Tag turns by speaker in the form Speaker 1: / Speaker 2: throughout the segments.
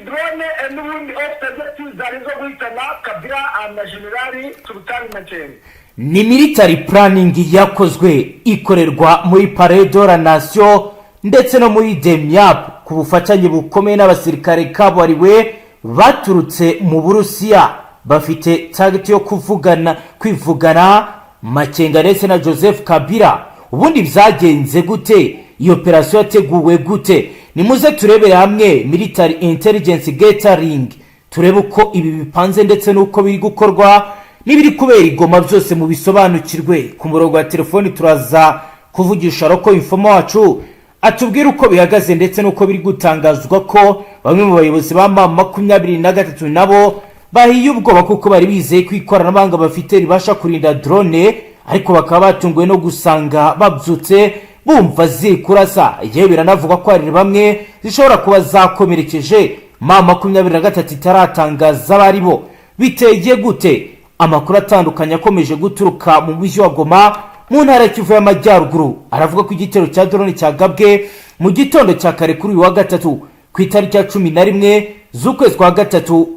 Speaker 1: Drone n'ubundi off target zari zo guhitana Kabila na Generali Sultani Makenga.
Speaker 2: Ni military planning yakozwe, ikorerwa muri Palais de la Nation ndetse no muri DEMIAP ku bufatanye bukomeye n'abasirikare kabuhariwe baturutse mu Burusiya, bafite target yo kuvugana, kwivugana Makenga ndetse na Joseph Kabila. Ubundi byagenze gute? Iyo operasiyo yateguwe gute? Nimuze turebere hamwe military intelligence gathering, turebe uko ibi bipanze ndetse n'uko biri gukorwa n'ibiri kubera i Goma, byose mu bisobanukirwe. Ku murongo wa telefoni turaza kuvugisha local informer wacu, atubwire uko bihagaze ndetse n'uko biri gutangazwa ko bamwe mu bayobozi ba M23 nabo bahiye ubwoba, kuko bari bizeye ko ikoranabuhanga bafite ribasha kurinda drone, ariko bakaba batunguwe no gusanga babyutse bumva ziri kurasa. Yewe, biranavuga ko hari bamwe zishobora kuba zakomerekeje. M23 itaratangaza abo ari bo. Biteye gute? Amakuru atandukanye akomeje guturuka mu mujyi wa Goma mu ntara ya Kivu y'Amajyaruguru aravuga ko igitero cya drone cyagabwe mu gitondo cya kare kuri uyu wa gatatu, ku itariki ya 11 z'ukwezi kwa gatatu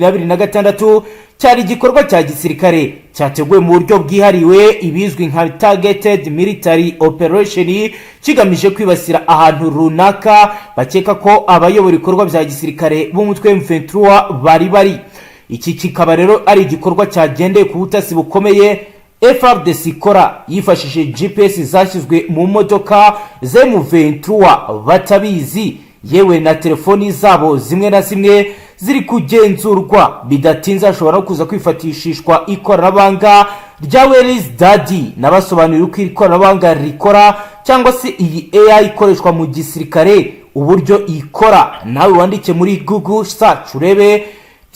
Speaker 2: 2026. Cyari igikorwa cya gisirikare cyateguwe mu buryo bwihariwe, ibizwi nka targeted military operation, kigamije kwibasira ahantu runaka bakeka ko abayobora ibikorwa bya gisirikare b'umutwe M23 bari bari. Iki kikaba rero ari igikorwa cyagendeye ku butasi bukomeye FARDC ikora yifashishije GPS zashyizwe mu modoka za M23 batabizi, yewe na telefoni zabo zimwe na zimwe ziri kugenzurwa. Bidatinze hashobora no kuza kwifatishishwa ikoranabuhanga rya Where is Daddy. Nabasobanurira uko iri koranabuhanga rikora, cyangwa se iyi AI ikoreshwa mu gisirikare uburyo ikora. Nawe wandike muri Google search urebe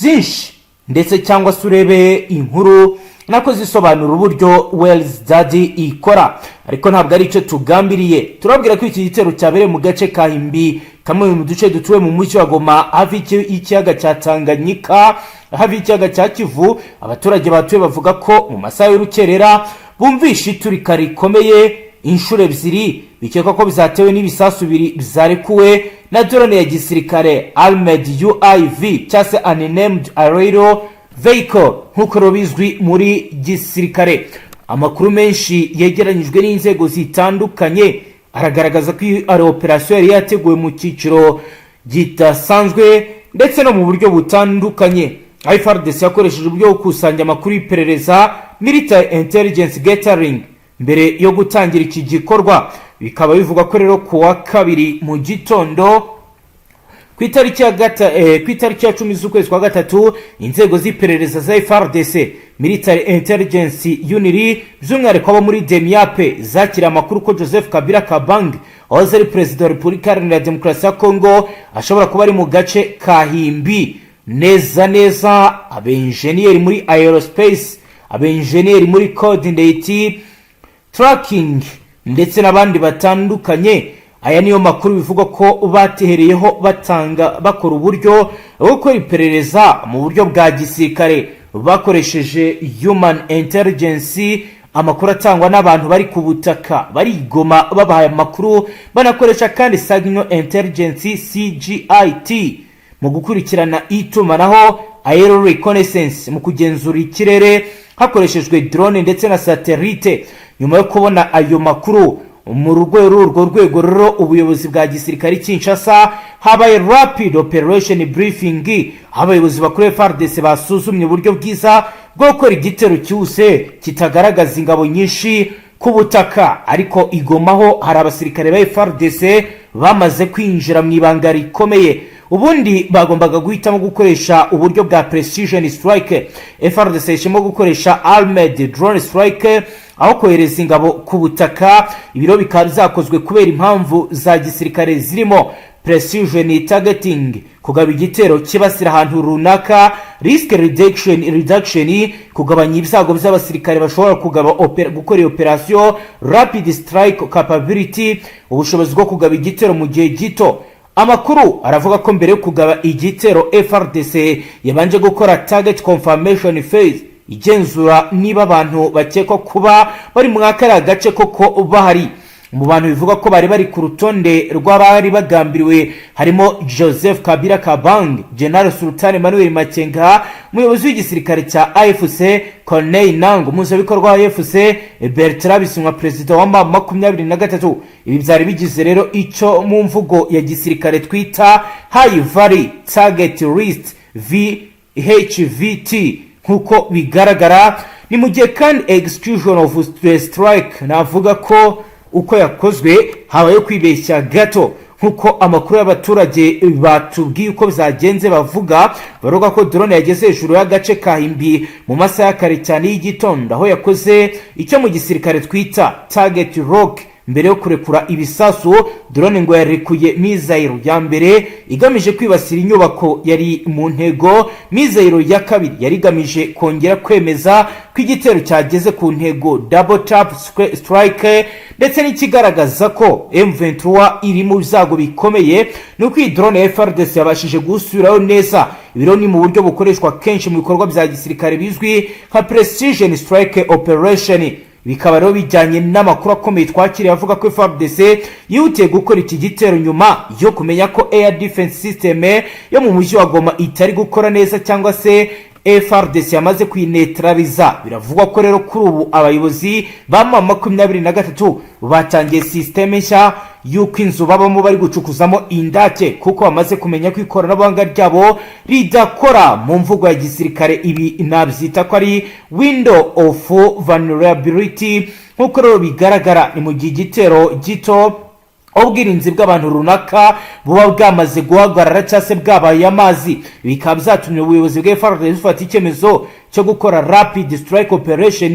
Speaker 2: byinshi, ndetse cyangwa se urebe inkuru nako zisobanura uburyo Where is Daddy ikora, ariko ntabwo ari icyo tugambiriye. Turabwira ko iki gitero cyabereye mu gace ka Himbi, kamwe mu duce dutuwe mu mujyi wa Goma, hafi y'ikiyaga cya Tanganyika, hafi y'ikiyaga cya Kivu. Abaturage batuye bavuga ko mu masaha y'urukerera bumvishe iturika rikomeye inshuro ebyiri, bikekwa ko bizatewe n'ibisasu bibiri byarekuwe na drone ya gisirikare armed UAV, cyangwa se unmanned aerial vehicle nk'uko rero bizwi muri gisirikare. Amakuru menshi yegeranyijwe n'inzego zitandukanye aragaragaza ko iyi ari operasiyo yari yateguwe mu cyiciro kidasanzwe ndetse no mu buryo butandukanye. FARDC yakoresheje uburyo bwo gukusanya amakuru y'iperereza, military intelligence gathering, mbere yo gutangira iki gikorwa. Bikaba bivugwa ko rero ku wa kabiri mu gitondo, ku itariki ya 10 z'ukwezi kwa gatatu, inzego z'iperereza za FARDC Military Intelligence Unit, by'umwihariko abo muri DEMIAP, zakiriye amakuru ko Joseph Kabila Kabange, wahoze ari perezida wa Repubulika Iharanira Demokarasi ya Kongo, ashobora kuba ari mu gace ka Himbi neza neza. Abenjeniyeri muri aerospace, abenjeniyeri muri coordinate tracking ndetse n'abandi batandukanye, aya niyo makuru bivugwa ko batehereyeho batanga, bakora uburyo bwo gukora iperereza mu buryo bwa gisirikare bakoresheje human intelligence, amakuru atangwa n'abantu bari ku butaka, bari i Goma babahaye amakuru. Banakoresha kandi signal intelligence, SIGINT, mu gukurikirana itumanaho, aerial reconnaissance mu kugenzura ikirere hakoreshejwe drone ndetse na satellite. Nyuma yo kubona ayo makuru, mu rwego urwo rwego rero, ubuyobozi bwa gisirikare Kinshasa, habaye rapid operation briefing, aho abayobozi bakuru FARDC basuzumye uburyo bwiza bwo gukora igitero cyihuse kitagaragaza ingabo nyinshi ku butaka. Ariko i Goma ho hari abasirikare ba FARDC bamaze kwinjira mu ibanga rikomeye. Ubundi bagombaga guhitamo gukoresha uburyo bwa precision strike. FARDC yahisemo gukoresha armed drone strike aho kohereza ingabo ku butaka. Ibiro bikaba byakozwe kubera impamvu za gisirikare zirimo precision targeting, kugaba igitero kibasira ahantu runaka, risk reduction, kugabanya ibyago by'abasirikare bashobora kugaba gukora iyo operasiyo, rapid strike capability, ubushobozi bwo kugaba igitero mu gihe gito. Amakuru aravuga ko mbere yo kugaba igitero, FARDC yabanje gukora target confirmation phase, igenzura niba abantu bakekwa kuba bari muri kariya gace koko bahari. Mu bantu bivuga ko bari bari ku rutonde rw'abari bagambiriwe harimo Joseph Kabila Kabange, General Sultan Emmanuel Makenga, umuyobozi w'igisirikare cya AFC, Corneille Nanga, umuhuzabikorwa wa AFC, Bertrand Bisimwa, perezida wa M23. Ibi byari bigize rero icyo mu mvugo ya gisirikare twita high value target list, VHVT, nk'uko bigaragara. Ni mu gihe kandi execution of the strike, navuga ko uko yakozwe habayeho kwibeshya gato, nk'uko amakuru y'abaturage batubwiye uko byagenze. Bavuga bavuga ko drone yageze hejuru y'agace ka Himbi mu masaha ya kare cyane y'igitondo, aho yakoze icyo mu gisirikare twita target lock mbere yo kurekura ibisasu. Drone ngo yarekuye missile ya mbere igamije kwibasira inyubako yari mu ntego. Missile ya kabiri yari igamije kongera kwemeza ko igitero cyageze ku ntego, double tap strike. Ndetse n'ikigaragaza ko M23 iri mu byago bikomeye ni uko iyi drone ya FARDC yabashije gusubirayo neza. Ibiro ni mu buryo bukoreshwa kenshi mu bikorwa bya gisirikare bizwi nka precision strike operation. Bikaba rero bijyanye n'amakuru akomeye twakiriye avuga ko FARDC yihutiye gukora iki gitero nyuma yo kumenya ko air defense system yo mu mujyi wa Goma itari gukora neza, cyangwa se FARDC yamaze kuyinetraliza. Biravugwa ko rero kuri ubu abayobozi ba M23 batangiye système nshya y'uko inzu babamo bari gucukuzamo indake, kuko bamaze kumenya ko ikoranabuhanga ryabo ridakora. Mu mvugo ya gisirikare ibi nabyita ko ari window of vulnerability. Nk'uko rero bigaragara, ni mu gihe igitero gito ubwirinzi bw'abantu runaka buba bwamaze guhagarara cyangwa se bwabaye amazi. Bikaba byatumye ubuyobozi bwa FARDC bufata icyemezo cyo gukora rapid strike operation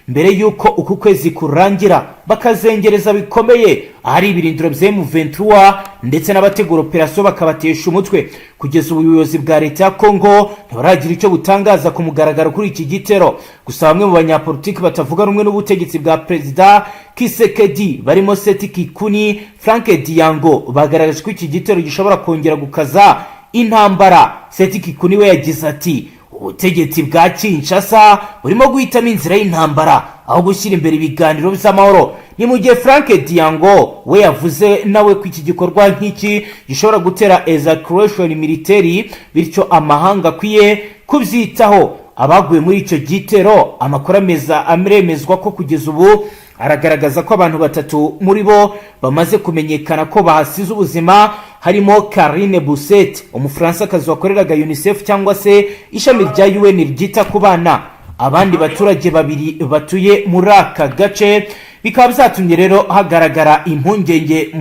Speaker 2: mbere y'uko uku kwezi kurangira, bakazengereza bikomeye ahari ibirindiro bya M23 ndetse n'abategura operasiyo bakabatesha umutwe. Kugeza ubu ubuyobozi bwa leta ya Congo ntibaragira icyo butangaza ku mugaragaro kuri iki gitero. Gusa bamwe mu banyapolitiki batavuga rumwe n'ubutegetsi bwa Perezida Tshisekedi, barimo Seth Kikuni, Frank Diongo, bagaragaje ko iki gitero gishobora kongera gukaza intambara. Seth Kikuni we yagize ati: "Ubutegetsi bwa Kinshasa burimo guhitamo inzira y'intambara aho gushyira imbere ibiganiro by'amahoro." Ni mu gihe Frank Diongo we yavuze nawe ko iki gikorwa nk'iki gishobora gutera escalation militaire, bityo amahanga akwiye kubyitaho. Abaguye muri icyo gitero, amakuru ameza aremezwa ko kugeza ubu aragaragaza ko abantu batatu muri bo bamaze kumenyekana ko bahasize ubuzima, harimo Karine Buisset, Umufaransakazi wakoreraga UNICEF cyangwa se ishami rya UN ryita ku bana, abandi baturage babiri batuye muri aka gace. Bikaba byatumye rero hagaragara impungenge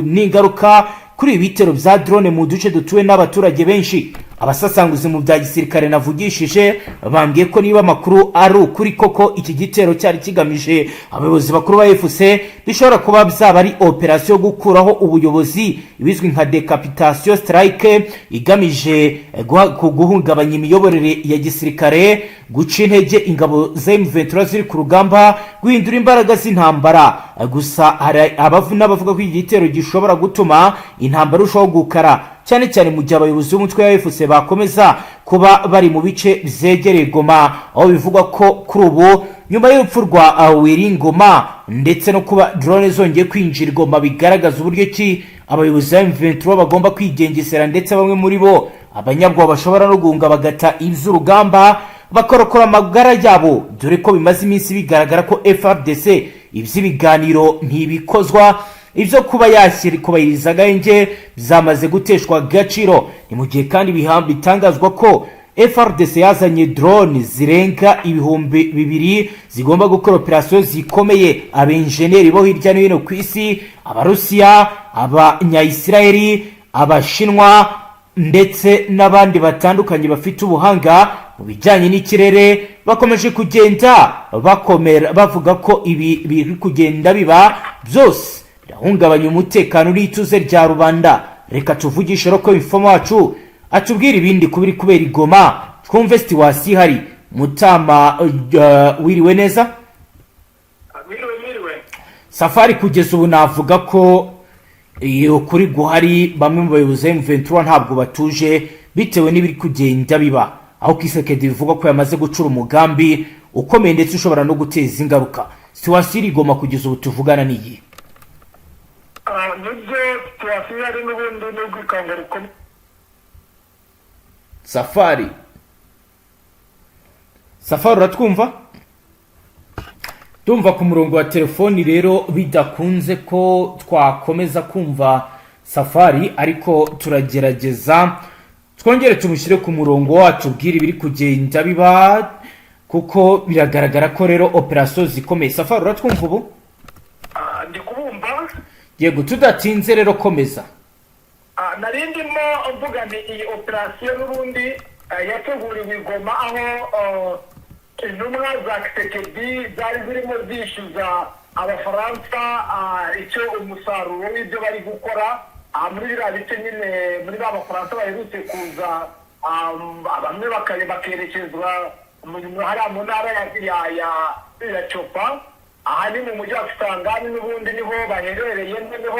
Speaker 2: n'ingaruka kuri ibi bitero bya drone mu duce dutuwe n'abaturage benshi. Abasasanguzi mu bya gisirikare navugishije bambwiye ko niba amakuru ari ukuri koko iki gitero cyari kigamije abayobozi bakuru ba AFC, bishobora kuba byaba ari operasiyo yo gukuraho ubuyobozi, ibizwi nka decapitation strike, igamije guhungabanya imiyoborere ya gisirikare, guca intege ingabo za M23 ziri ku rugamba, guhindura imbaraga z'intambara. Gusa hari n'abavuga ko iki gitero gishobora gutuma intambara irushaho gukara, cyane cyane mu gihe abayobozi b'umutwe wa AFC bakomeza kuba bari mu bice byegereye Goma, aho bivugwa ko kuri ubu nyuma y'urupfu rwa Willy Ngoma ndetse no kuba drone zongeye kwinjira i Goma, bigaragaza uburyo ki abayobozi ba M23 bagomba kwigengesera, ndetse bamwe muri bo abanyabwoba bashobora no guhunga bagata iby'urugamba bakorokora amagara yabo, dore ko bimaze iminsi bigaragara ko FARDC iby'ibiganiro ntibikozwa, ibyo kuba yashyira kubahiriza agahenge byamaze guteshwa agaciro. Ni mu gihe kandi bitangazwa ko FARDC yazanye drone zirenga 2000 zigomba gukora operasiyo zikomeye. Abenjeneri bo hirya no hino ku isi, Abarusiya, Abanyayisiraheli, Abashinwa ndetse n'abandi batandukanye bafite ubuhanga mu bijyanye n'ikirere, bakomeje kugenda bakomera bavuga ko ibi biri kugenda biba byose birahungabanya umutekano n'ituze rya rubanda. Reka tuvugishe roko informer wacu atubwire ibindi kubiri kubera i Goma, twumve situation ihari. Mutama, wiriwe neza?
Speaker 1: Mwiriwe, mwiriwe.
Speaker 2: Safari, kugeza ubu navuga ko iyo kuri guhari bamwe mu bayobozi ba M23 ntabwo batuje bitewe n'ibiri kugenda biba, aho Tshisekedi bivugwa ko yamaze gucura umugambi ukomeye ndetse ushobora no guteza ingaruka. Situation iri i Goma kugeza ubu tuvugana n'iyi?
Speaker 1: Nibyo, situation ari n'ubundi n'ubwikango rukomeye.
Speaker 2: Safari, Safari, uratwumva? Ndumva ku murongo wa telefoni rero bidakunze ko twakomeza kumva Safari, ariko turagerageza twongere tumushyire ku murongo wacu, ubwire ibiri kugenda biba, kuko biragaragara ko rero operasiyo zikomeye. Safari, uratwumva ubu?
Speaker 1: Ndi kubumva.
Speaker 2: Yego, tudatinze rero, komeza.
Speaker 1: Nari ndimo mvuga nti iyi operasiyo n'ubundi yateguriwe i Goma, aho intumwa za Tshisekedi zari zirimo zishyuza Abafaransa icyo umusaruro w'ibyo bari gukora muri biriya bice nyine, muri ba Bafaransa baherutse kuza, bamwe bakerekezwa hariya mu ntara ya Tshopa. Aha ni mu mujyi wa Kisangani, n'ubundi niho baherereye. Noneho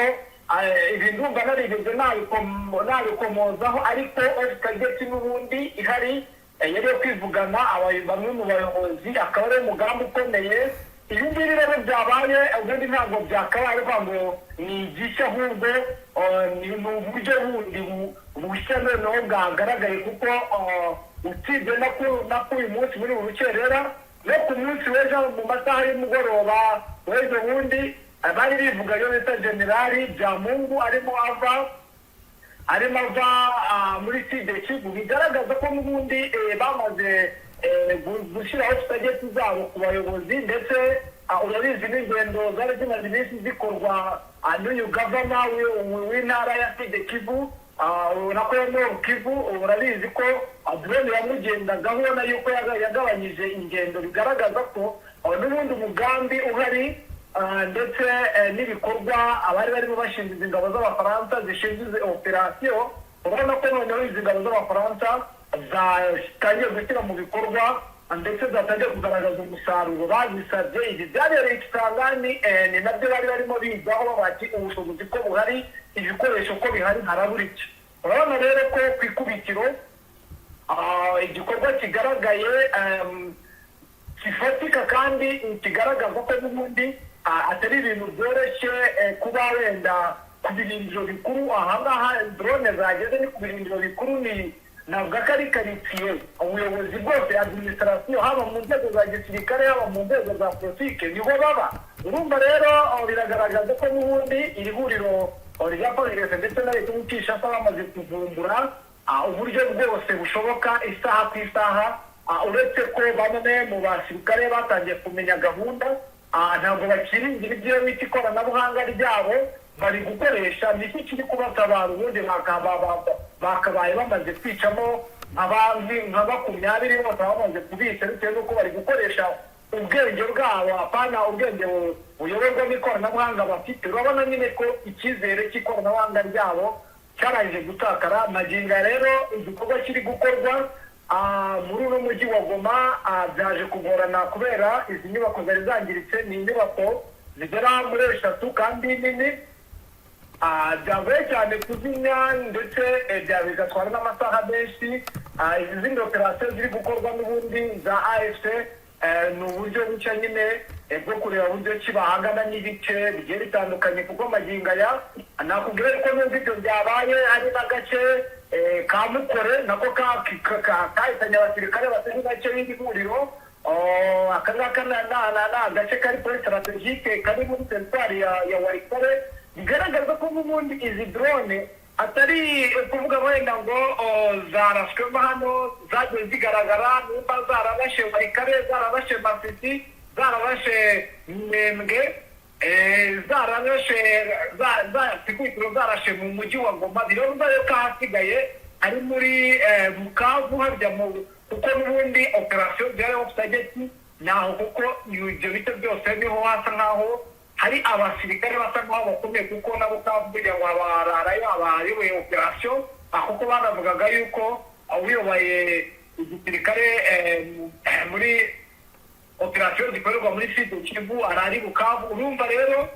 Speaker 1: ibi ndumva narigeze nabikomozaho, ariko target n'ubundi ihari yari yo kwivugana bamwe mu bayobozi, akaba ari umugambi ukomeye. Ibi ngibi rero byabaye, ubundi ntabwo byakabaye ariko ngo ni igishya, ahubwo ni uburyo bundi bushya noneho bwagaragaye, kuko usibye no ku uyu munsi muri uru rukerera, no ku munsi w'ejo mu masaha y'umugoroba w'ejo bundi bari bivuganye bita Generali Byamungu arimo ava muri Sud Kivu, bigaragaza ko n'ubundi bamaze gushyiraho target zabo ku bayobozi. Ndetse urabizi n'ingendo zari zimaze iminsi zikorwa n'uyu gavana w'intara ya Sud Kivu, nako ya Nord Kivu. Urabizi ko drone yamugendagaho, ubona yuko yagabanyije ingendo, bigaragaza ko n'ubundi umugambi uhari, ndetse n'ibikorwa abari barimo bashinzwe izi ngabo z'Abafaransa zishinzwe izi operasiyo. Urabona ko noneho izi ngabo z'Abafaransa zatangiye gushyira mu bikorwa, ndetse zatangiye kugaragaza umusaruro bazisabye. Ibi byabereye Kisangani, ni nabyo bari barimo bigaho bati ubushobozi ko buhari, ibikoresho ko bihari, harabura iki? Urabona rero ko ku ikubitiro igikorwa kigaragaye gifatika kandi kigaragaza ko n'ubundi atari ibintu byoroshye kuba wenda ku birindiro bikuru. Ahangaha drone zageze ni ku birindiro bikuru, ni navuga ko ari karitsiye, ubuyobozi bwose, administration, haba mu nzego za gisirikare, haba mu nzego za politike, niho baba. Urumva rero biragaragaza ko n'ubundi iri huriro rya FARDC ndetse na leta y'u Kinshasa bamaze kuvumbura uburyo bwose bushoboka isaha ku isaha. Uretse ko bamwe mu basirikare batangiye kumenya gahunda, ntabwo bakiringira ibyo bita ikoranabuhanga ryabo bari gukoresha. Niki kiri kubatabara? Ubundi bakabaye bamaze kwicamo nka 20 bose bamaze kubica, bitewe n'uko bari gukoresha ubwenge bwabo, apana ubwenge buyoborwa n'ikoranabuhanga bafite. Urabona nyine ko icyizere cy'ikoranabuhanga ryabo cyarangije gutakara. Magingo rero igikorwa kiri gukorwa muri uno mujyi wa Goma byaje kugorana kubera izi nyubako zari zangiritse. Ni inyubako zigera muri eshatu kandi nini. Byagoye cyane kuzimya, ndetse bigatwara n'amasaha menshi. Izi zindi operasiyo ziri gukorwa n'ubundi za AFC ni uburyo bushya nyine bwo kureba uburyo ki bahangana n'ibice bigiye bitandukanye, kuko magingo aya nakubwira yuko nubwo ibyo byabaye, ari n'agace ka Mukore nako kahitanye abasirikare batari bake b'iri huriro. Oh, aka ngaka ni agace kari kuri stratégique, kari muri teritwari ya Walikale. Bigaragaza ko n'ubundi izi drone atari ukuvuga wenda ngo zarashwemo hano, zagiye zigaragara nimba zararashe Walikale, zararashe Masisi, zararashe Minembwe, zararashe za zarashe mu mujyi wa Goma. Biravuga yuko ahasigaye ari muri Bukavu harya mu, kuko n'ubundi operasiyo byari off target naho, kuko ibyo bice byose niho hasa nkaho hari abasirikare basa nkaho bakomeye, kuko nabo Bukavu kugira ngo bararayo abayoboye operasiyo, kuko banavugaga yuko uyoboye igisirikare muri operasiyo zikorerwa muri Sud Kivu arari Bukavu. Urumva rero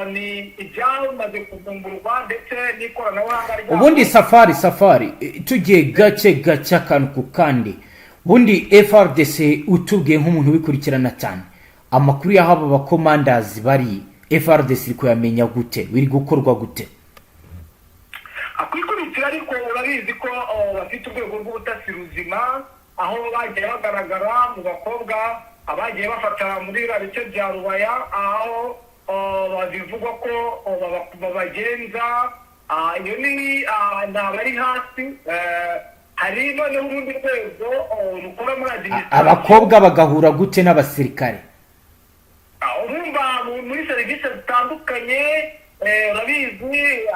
Speaker 1: ni ibyamaze kuvumburwa ndetse n'ikoranabuhanga ryabo.
Speaker 2: Ubundi Safari, Safari, tugiye gake gake, akantu ku kandi, ubundi FARDC, utubwiye nk'umuntu ubikurikirana cyane, amakuru y'aho aba bakomandazi bari. FARDC iri kuyamenya gute? Biri gukorwa gute?
Speaker 1: Kwikurikira, ariko urabizi ko bafite urwego rw'ubutasi ruzima, aho bagiye bagaragara mu bakobwa abagiye bafata muri biriya bice bya Rubaya, aho bivugwa ko babagenza. Iyo ni abari hasi. Hari noneho urundi rwego rukora muri administration.
Speaker 2: Abakobwa bagahura gute n'abasirikare?
Speaker 1: Urumva muri serivisi zitandukanye, urabizi,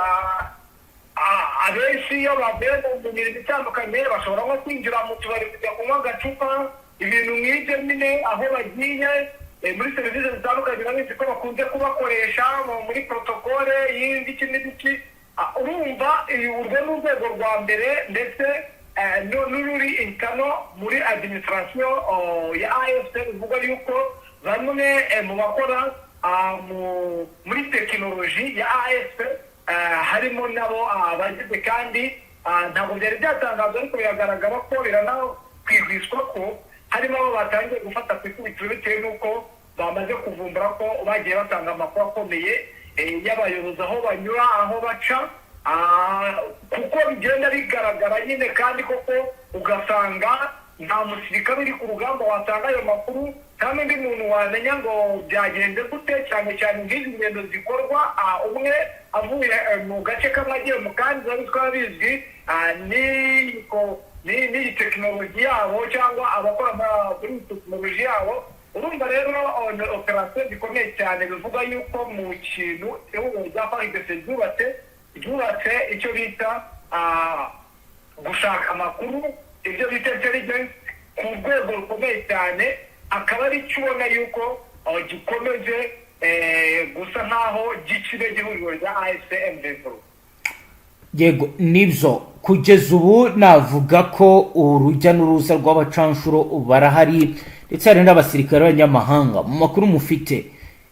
Speaker 1: abenshi iyo bavuye mu mirimo itandukanye bashobora nko kwinjira mu tubari kujya kunywa agacupa, ibintu nk'ibyo nyine. Aho bagiye muri serivisi zitandukanye, urabizi ko bakunze kubakoresha muri protocole y'indiki n'ibiki. Urumva urwo ni urwego rwa mbere, ndetse n'ururi intano muri administration ya AFC. Bivuga yuko bamwe mu bakora muri tekinoloji ya AFC harimo nabo bagize, kandi ntabwo byari byatangazwa, ariko biragaragara ko biranakwihwiswa ko harimo abo batangiye gufata ku ikubitiro, bitewe n'uko bamaze kuvumbura ko bagiye batanga amakuru akomeye y'abayobozi, aho banyura, aho baca, kuko bigenda bigaragara nyine. Kandi koko ugasanga nta musirikare uri ku rugamba watanga ayo makuru, nta n'undi muntu wamenya ngo byagenze gute, cyane cyane nk'izi ngendo zikorwa umwe avuye mu gace kamwe agiye mu kandi. Biba bitwara bizwi n'iyi tekinoloji yabo cyangwa abakora muri iyi tekinoloji yabo. Urumva rero ni operasiyo zikomeye cyane. Bivuga yuko mu kintu ihuriro rya FARDC ryubatse icyo bita gushaka amakuru, ibyo bita intelligence, ku rwego rukomeye cyane, akaba ari cyo ubona yuko gikomeje gusa nk'aho gica intege ihuriro rya AFC M23.
Speaker 2: Yego, nibyo. Kugeza ubu navuga ko urujya n'uruza rw'abacanshuro barahari, ndetse hari n'abasirikare b'abanyamahanga. Mu makuru mufite,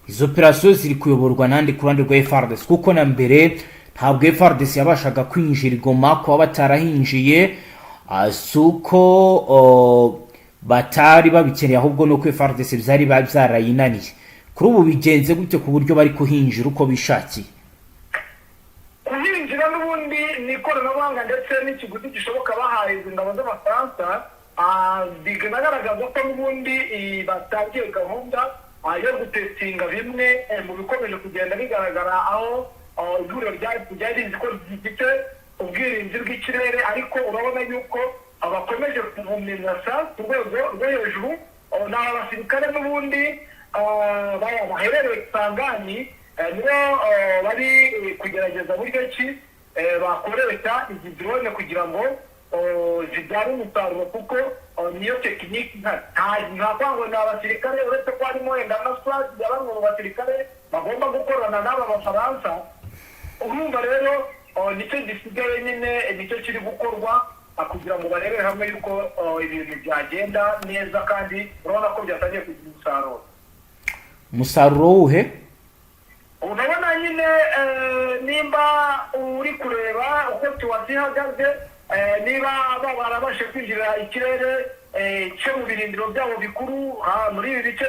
Speaker 2: izo operasiyo ziri kuyoborwa nande ku ruhande rwa FARDC? Kuko na mbere ntabwo FARDC yabashaga kwinjira i Goma. Kuba batarahinjiye si uko batari babikeneye, ahubwo ni uko FARDC byari byarayinaniye. Kuri ubu bigenze gute ku buryo bari kuhinjira uko bishakiye?
Speaker 1: Kuhinjira n'ubundi ni ikoranabuhanga ndetse n'ikiguzi gishoboka bahaye izi ngabo z'Abafaransa. Binagaragaza ko n'ubundi batangiye gahunda yo gutestinga bimwe mu bikomeje kugenda bigaragara, aho ihuriro ryari rizi ko rifite ubwirinzi bw'ikirere, ariko urabona yuko bakomeje kubumenyasa ku rwego rwo hejuru. Ni abasirikare n'ubundi baherereye Kisangani nibo bari kugerageza buryo ki bakoresha izi drone kugira ngo zibyare umusaruro, kuko niyo tekiniki. Nta ngo ni abasirikare, uretse ko harimo wenda na swadi ya bamwe mu basirikare bagomba gukorana n'aba Bafaransa. Urumva rero nicyo gisigaye nyine, nicyo kiri gukorwa kugira ngo barebere hamwe yuko ibintu byagenda neza, kandi urabona ko byatangiye kugira umusaruro.
Speaker 2: Umusaruro wuhe?
Speaker 1: Urabona nyine, nimba uri kureba uko tuwasi ihagaze, niba barabashe kwinjira ikirere cyo mu birindiro byabo bikuru muri ibi bice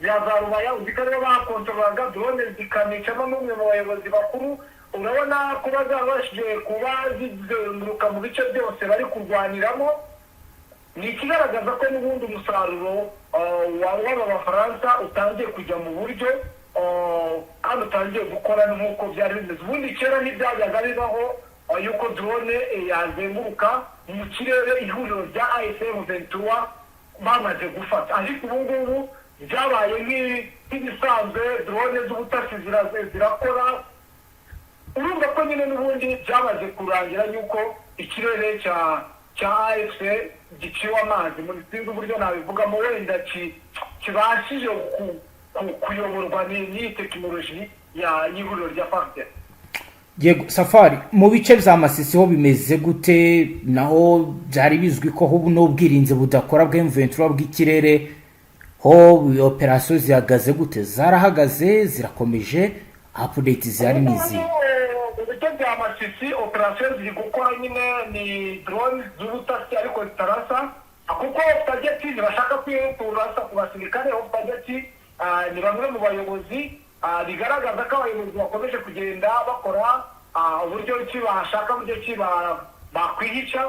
Speaker 1: bya za Rubaya, uzi ko aribo bakontorolaga, drone zikanicamo n'umwe mu bayobozi bakuru. Urabona kuba zabashije kuba zizenguruka mu bice byose bari kurwaniramo ni ikigaragaza ko n'ubundi umusaruro w'aba Bafaransa utangiye kujya mu buryo kandi utangiye gukora nk'uko byari bimeze. Ubundi kera ntibyajyaga bibaho yuko drone yazenguruka mu kirere ihuriro rya AFC M23 bamaze gufata, ariko ubu ngubu byabaye nk'ibisanzwe. Drone z'ubutasi zirakora. Urumva ko nyine n'ubundi byamaze kurangira yuko ikirere cya AFC giciwe amazi, muri sinzi uburyo nabivugamo, wenda kibashije kuyoborwa n'iyi tekinoloji y'ihuriro rya FARDC.
Speaker 2: Yego Safari, mu bice bya Masisi ho bimeze gute? Naho byari bizwi ko ubu n'ubwirinzi budakora bwa M23 bw'ikirere. Ho operasiyo zihagaze gute? Zarahagaze, zirakomeje? Update zihari ni izihe?
Speaker 1: Mu bice bya Masisi operasiyo ziri gukora nyine, ni drone z'ubutasi ariko zitarasa, kuko target ntibashaka kurasa ku basirikare. Aho target ni bamwe mu bayobozi. Bigaragaza ko abayobozi bakomeje kugenda bakora uburyo ki bashaka, uburyo ki bakwihisha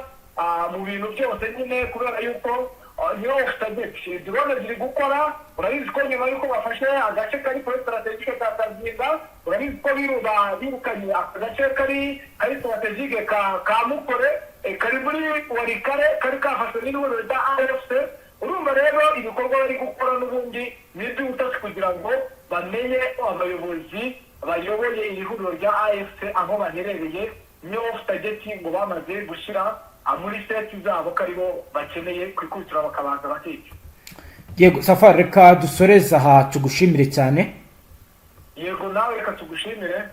Speaker 1: mu bintu byose nyine, kubera yuko niyo target drone ziri gukora. Urabizi ko nyuma y'uko bafashe agace kari kuri stratégique ka Kazinga, urabizi ko birukanye aka gace kari stratégique ka Mukore, kari muri Walikale, kari kafashwe n'ihuriro rya AFC. Urumva rero ibikorwa bari gukora n'ubundi ni iby'ubutasi, kugira ngo bamenye abayobozi bayoboye iri huriro rya AFC aho baherereye. Niyo target ngo bamaze gushyira muri seti zabo ko aribo bakeneye kwikubitira bakabanza bakica.
Speaker 2: Yego Safari, reka dusoreze aha, tugushimire cyane.
Speaker 1: Yego, nawe reka tugushimire.